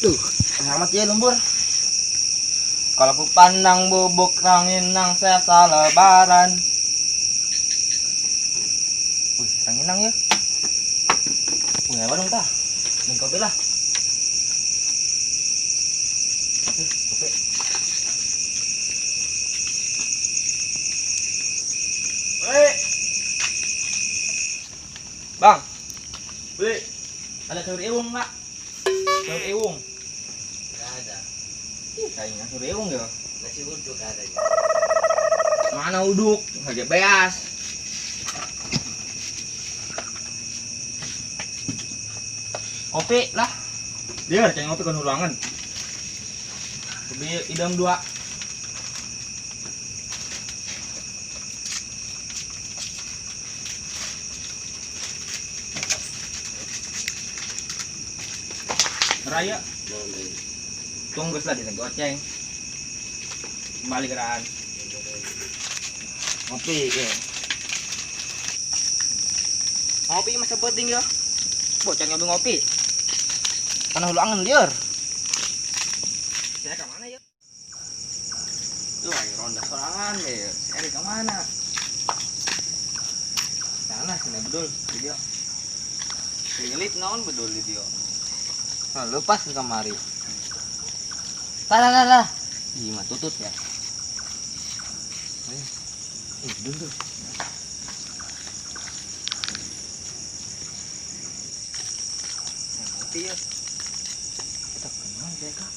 Tuh, selamat ya lembur. Kalau ku pandang bubuk ranginang sesa lebaran. Wih, ranginang ya. Wih, apa dong tah? Minum kopi lah. Kopi. Beli. Bang, beli. Ada sayur iwung nggak? Sayur iwung. Nggak ada. Ih, kayaknya sayur iwung ya. Nasi uduk ada. Mana uduk? Harga beas. Kopi lah. Dia kayak ngopi kan ruangan. Kopi idam dua. Raya. Tunggu lah di goceng. Kembali gerakan. Ngopi ya. Ngopi masa penting ya. Bocah ngopi ngopi. Karena hulu angen liar. Saya ke mana ya? Tuh, ayo ronda sorangan deh. Saya ke mana? Sana sini bedul video. Silit naon bedul video. Nah, lepas ke kamari. Lah lah. Gimana tutut ya? Bedul tuh. Ngopi ya. Kita kenal saya kak.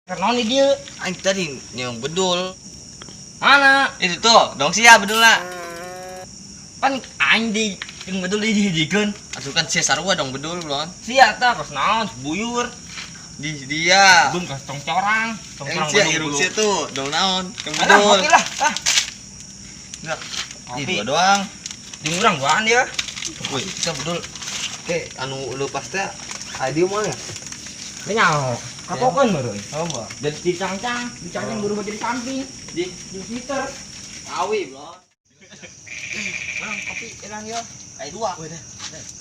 Kenal nih dia. Aing tadi yang bedul. Mana? Itu tuh, dong sia bedul lah. Pan aing di yang bedul dihijikeun. Asuh kan sia sarua dong bedul lon. Sia tah kos naon buyur. Di dia. Belum kas congcorang, congcorang sia irung sia tuh, dong naon? Yang bedul. Ngopi lah, ah. Enggak. Ngopi dua doang. Di urang duaan dia. Woi, kita bedul. Oke, anu lepas teh adi mana? Nyaho. Kapokeun meureun. Oh, Jadi dicangcang, dicangcang berubah jadi samping. Di Twitter. Awi, bro. Bang, kopi elang ya. Ai dua. Woi, deh.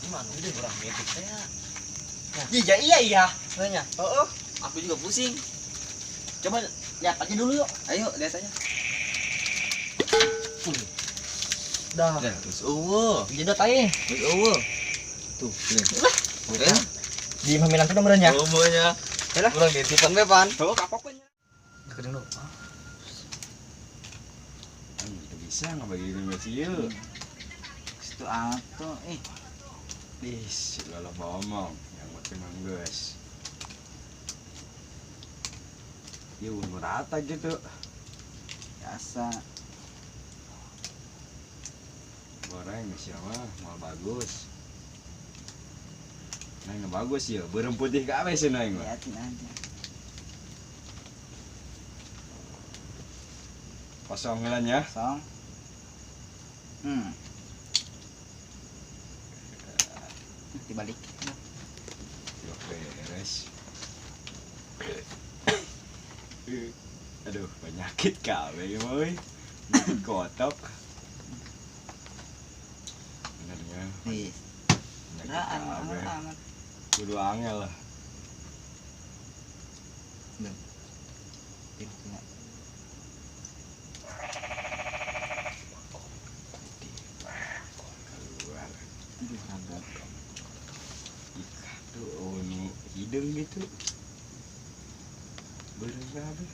Gimana udah urang ngintip teh. Iya, iya, iya. Nanya. Heeh. Aku juga pusing. Coba lihat aja dulu yuk. Ayo, lihat aja. Dah. Dah, terus eueuh. Jedot aja. Terus eueuh. Tuh, ini. Lah. Di pemilan tuh meureun ya. Eueuhnya. Yalah. Urang ngintipan we, Pan. Heeh, kapokeun. Deketin dulu. Itu bisa nggak bagi sih yuk. Situ atuh ih. Ih, lolo ngomong yang penting manggus. Ya rata gitu. Biasa. Goreng siapa mau bagus. Neng nggak bagus ya, berem putih kabeh sih neng. Liatin aja. Kosong lah ya. Kosong. Dibalik. Yuk beres. Aduh, penyakit kabeh euy. Penyakit kotok. Bener ya. Nih. Penyakit kabeh. Kudu angel lah. Keluar. Tuh, oh, nu hidung gitu. Beureum kabeh.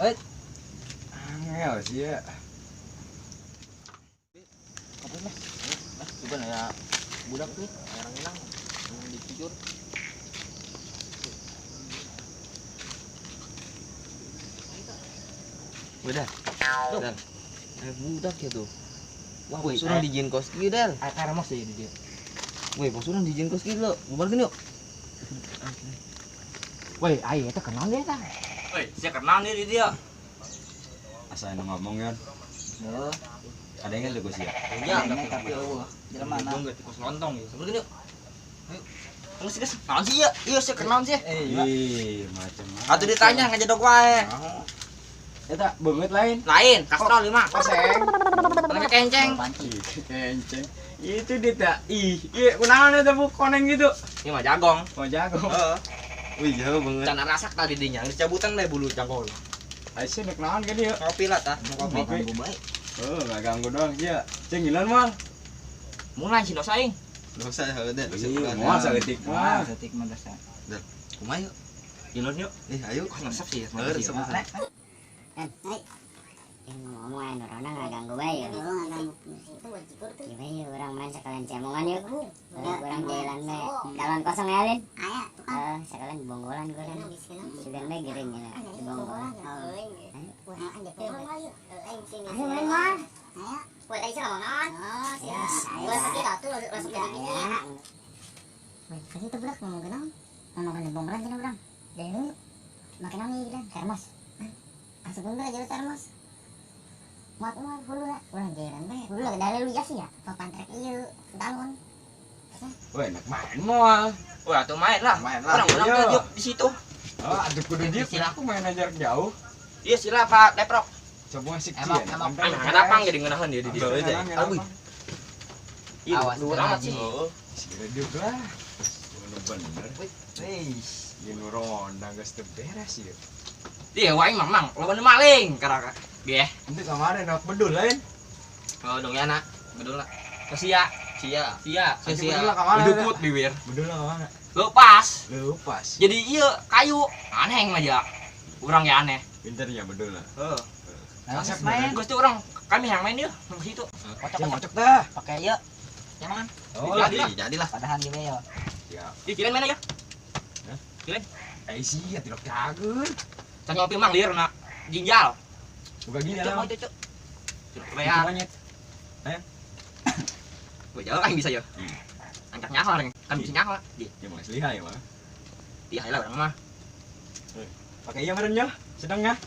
Hei. Angel sih ya. Kopi mas. Mas, coba ya budak tuh, orang hilang, yang dicujur. Udah. Udah. Budak ya tuh. Wah, woi, suruh dijieun kos kieu, Del. Akar mas ya dia. Woi, bos urang dijieun kos kieu lo. Bubarkeun yuk. Woi, ayo eta kenal dia tah. Woi, sia kenal nih dia. Asa anu ngomong kan. Heeh. Ada yang tuh sia. Ya, tapi eueuh. Jelema mana? Gua tikus lontong ya. Seperti yuk. Ayo. Terus geus naon sih ya? Iya, sia kenal sih. Ih, macam. Atuh ditanya ngajedog wae. Eta beungeut lain. Lain, kastrol ieu mah. Koseng. Pakai kenceng. Kenceng. Itu dia tak. Ih, iya kunaon eta bu koneng gitu. Ieu mah jagong. Oh jagong. Heeh. Wih, jauh banget. Can rasak tadi dinya, geus cabutan deh bulu jagong. Aisyah nek naon ke dia? Ngopi lah tah, ngopi. Ganggu bae. Oh, enggak ganggu doang sia. Cing ngilan moal. Mulai sih dosa aing. Dosa ya udah. Moal saeutik mah. Saeutik mah dosa. Kumaha yuk? Ngilan yuk. Ayo. Kok resep sih ya. Resep. Hai. Yang ngomong anu rona nggak ganggu bae ya. Gimana ya orang main sekalian cemongan yuk. Orang jalan bae. Galon kosong ya Lin? Aya. Sekalian bonggolan gue kan. Sugan bae gering ya di bonggolan. Ayo main mah. Ayo. Kasih itu budak ngomong kenal. Ngomong di bonggolan cenah urang. Dari dulu. Makin naon ieu termos. Asup dulu aja termos. Muat muat hulu lah, urang jalan bae. Hulu lah dari lu sih ya. Papan trek ieu galon. Wah, enak main moal. Wah, atuh main lah. Main lah. Orang urang teh di situ. Oh, aduh kudu diuk aku main aja jauh. Iya sila Pak Leprok. Coba sih. Emang kenapa jadi ngeunaheun dia di dieu. Aduh. Awas amat sih. Sila diuk lah. Bener. Wih, ieu nu ronda geus teu beres ieu. Iya, waing mang lawan maling karaka. Geh. Nanti kemarin nak bedul lain. Oh, dong ya nak. Bedul lah. Sia. Sia. Sia. Sia. Bedukut bibir. Bedul lah kemana? Lepas. Lepas. Jadi iya kayu aneh mah ya. Urang ya aneh. Pinternya bedul lah. Heeh. Nah, main. Geus tuh urang kami yang main yeuh nang situ. Kocok-kocok dah. Pakai ieu. Nyaman. Oh, jadilah. Padahan gini ya. Ya. Ih, kirain main aja. Hah? Kirain. Eh sia tidak cager. Can ngopi mang lieur na ginjal. Buka ginjal. Cuk, cuk. Bayar. Ayo. Gua jauh aing bisa ya. Angkat nyawa orang, kan bisa nyawa. Ya mah lihai mah. Lihai lah urang mah. Pakai iya meureun nya, sedangnya.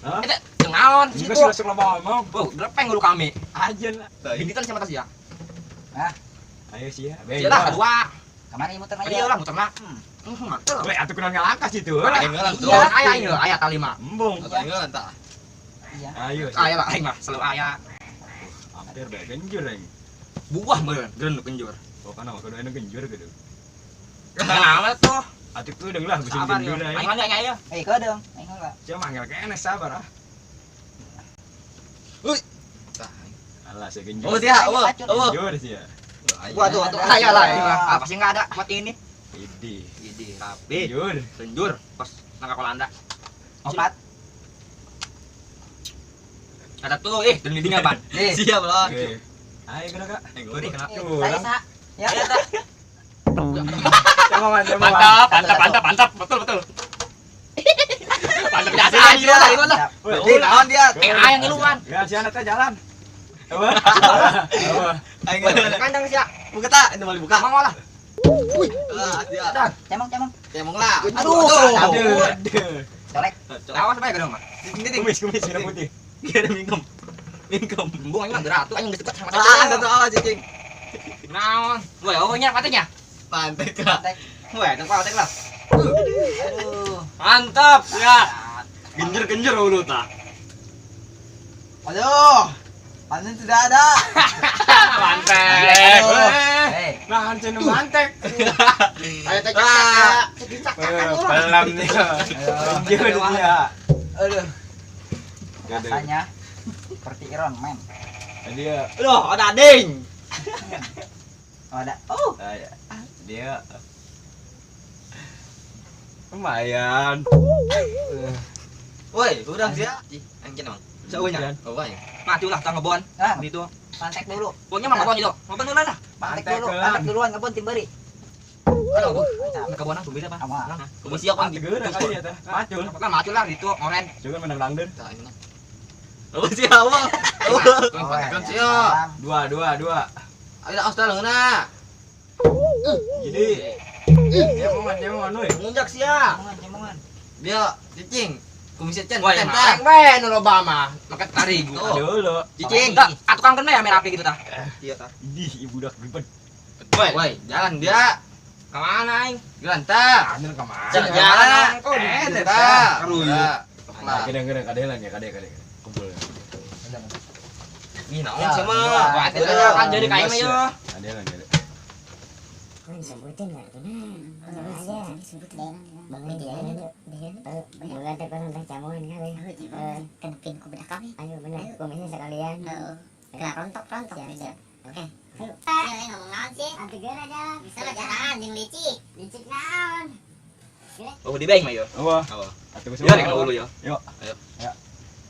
Hah? Eta jeung naon situ. Geus langsung loba ngomong. Bau, grepeng lu kami. Aja lah. Bintitan sama tas ya. Hah? Ayo sia. Sia lah kedua. Kamari muter aja. Iya lah muter lah. Mantel. Weh, atuh kunaon ngalangkah situ. Aing ngelang tuh. Aya aing aya tali mah. Embung. Aing ngelang tah. Iya. Ayo. Aya lah aing mah, selalu aya. Hampir bae genjur aing. Buah meureun, geun nu kenjur. Pokokna mah kudu anu genjur gitu. Kenapa tuh? Atuh kudu lah beusin genjur aing. Aing mana aing ayo. Eh, kedeung, aing heula. Sia manggil keneh sabar ah. Woi. Tah. Alah sia genjur. Oh, sia, oh. Genjur sia. Gua tuh aya lah aing mah. Ah, pasti enggak ada buat ini. Idi. Idi, rapi. Genjur. Genjur pas nangka Kolanda. 4. Ada tuh, dan ini apaan? Siap lah. Ayo kena kak. Kena. Saya ya. Mantap, mantap, mantap, mantap, betul, betul. Mantap biasa aja lah, itu lah. Wih, naon dia? Ayo ngiluan. Ya, si anak teh jalan. Apa? Aing kandang sia. Buka tak, ini boleh buka. Mau lah. Wih, dia. Cemong, cemong. Cemong lah. Aduh, aduh. Colek. Awas bae gedung mah. Kumis, kumis merah putih. Kira mingkem. Mingkem. Embung aing mah geratu aing geus dekat sama. Ah, satu awas cicing. Naon? Woi, oh nya patenya. Pantek lah. Woi, tempat pantek lah. Aduh. Mantap ya. Genjer-genjer hulu ta. Aduh. Panen tidak ada. Mantek. Nah, cenah mantek. Ayo teh. Pelam nih. Genjur dia. Aduh. Rasanya seperti Iron Man. Dia. Aduh, ada ading. Oh, ada. Oh. Dia. Lumayan. Woi, udah dia. Ih, anjing emang. Seueunya. Oh, woi. Maju lah tang ngebon. Nah, gitu. Pantek dulu. Pokoknya mah ngebon itu. Ngebon dulu lah. Pantek dulu, pantek duluan ngebon timberi. Aduh, kebon ah, bumi apa? Kebun siap kan geura kali ya teh. Macul. Kan macul lah gitu, ngoren. Juga menang langder. Tah ini. Oh, siap. Oh, pantekan siap. 2 2 2. Ayo awas dah leungeunna. Jadi cemongan euy. Munjak sia. Cemongan, cemongan. Dia cicing. Kumisnya cen. Wah, yang we nu loba mah, make tarigu. Dulu. Cicing. Enggak, tukang kan we ame rapi gitu tah. Iya tah. Idih, ibu budak ribet. Woi, jalan dia. Kemana aing? Jalan tah. Anjir kemana? Jalan. Kok Tah. Keruyuk. lah. Kadang-kadang kadelan ya, kade. Kumpul. Ih, naon sih mah? Wah, kan jadi kain mah yo. Kadelan ya. Sebutin nggak tuh? Aja sebutin. Bang dia bukan terkurang camuan kali. Kenepin ku bedak kami. Ayo benar, kumisnya sekalian. Kena rontok-rontok. Oke. Ayo. Ayo ngomong naon sih? Anti geura aja. Bisa lah jalan jeung licik. Licik naon? Oh, di bank mah yo. Oh. Atuh geus. Yo rek dulu yo. Yo. Ayo. Ya.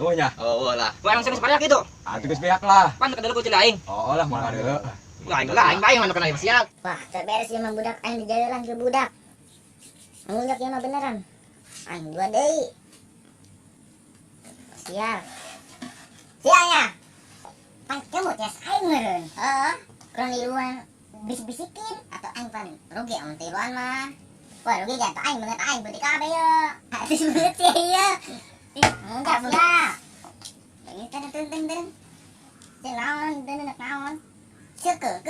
Oh nya. Oh lah. Wah, langsung sepayak gitu. Atuh geus beak lah. Pan ke dalam ku aing. Oh lah moal deuleu. Aing lah, aing bae mana kena siap. Wah, terberes ieu mah budak aing dijalan ke budak. Ngunyak ieu mah beneran. Aing dua deui. Sial. Sial ya. Pan kemut ya aing meureun. Heeh. Kurang liluan bisik-bisikin atau aing paling rugi amun tiluan mah. Wah, rugi jangan aing bener aing beuti kabeh ye. Atus beut sih ieu. Enggak sia. Ini teh teh teh teh. Cek naon, teh naon. Cekeuh.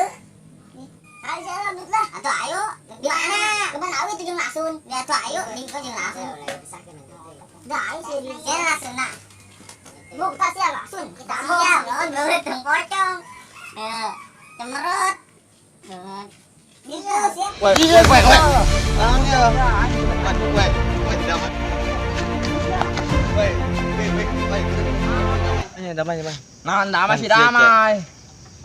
Ayo jalan lah, atau ayo di mana? Kemana awi tuh jeung lasun? Ya atuh ayo lingko jeung lasun. Dah ayo sih di jalan lasun nah. Buka sih lasun, kita siap, lawan beureuh tong pocong. Cemerut. Gitu sih. Woi, woi, woi. Naon ya? Woi, woi, damai. Woi, woi, woi, woi. Damai, damai. Nah, damai sih damai.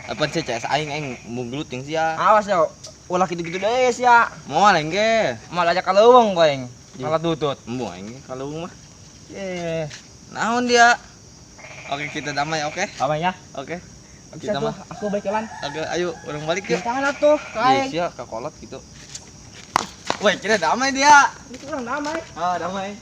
Apa sih CS aing aing munggelut jeung sia. Awas yo, ulah gitu-gitu deh sia. Moal aing ge. Moal aja kaleuweung ku aing. Malah tutut. Embung aing ge kaleuweung mah. Ye. Naon dia? Oke, kita damai, oke? Damai ya. Oke. Kita mah aku balik jalan. Oke, ayo urang balik yuk. Tangan atuh, kae. Sia kakolot gitu. Woi, kita damai dia. Itu urang damai. Ah, damai.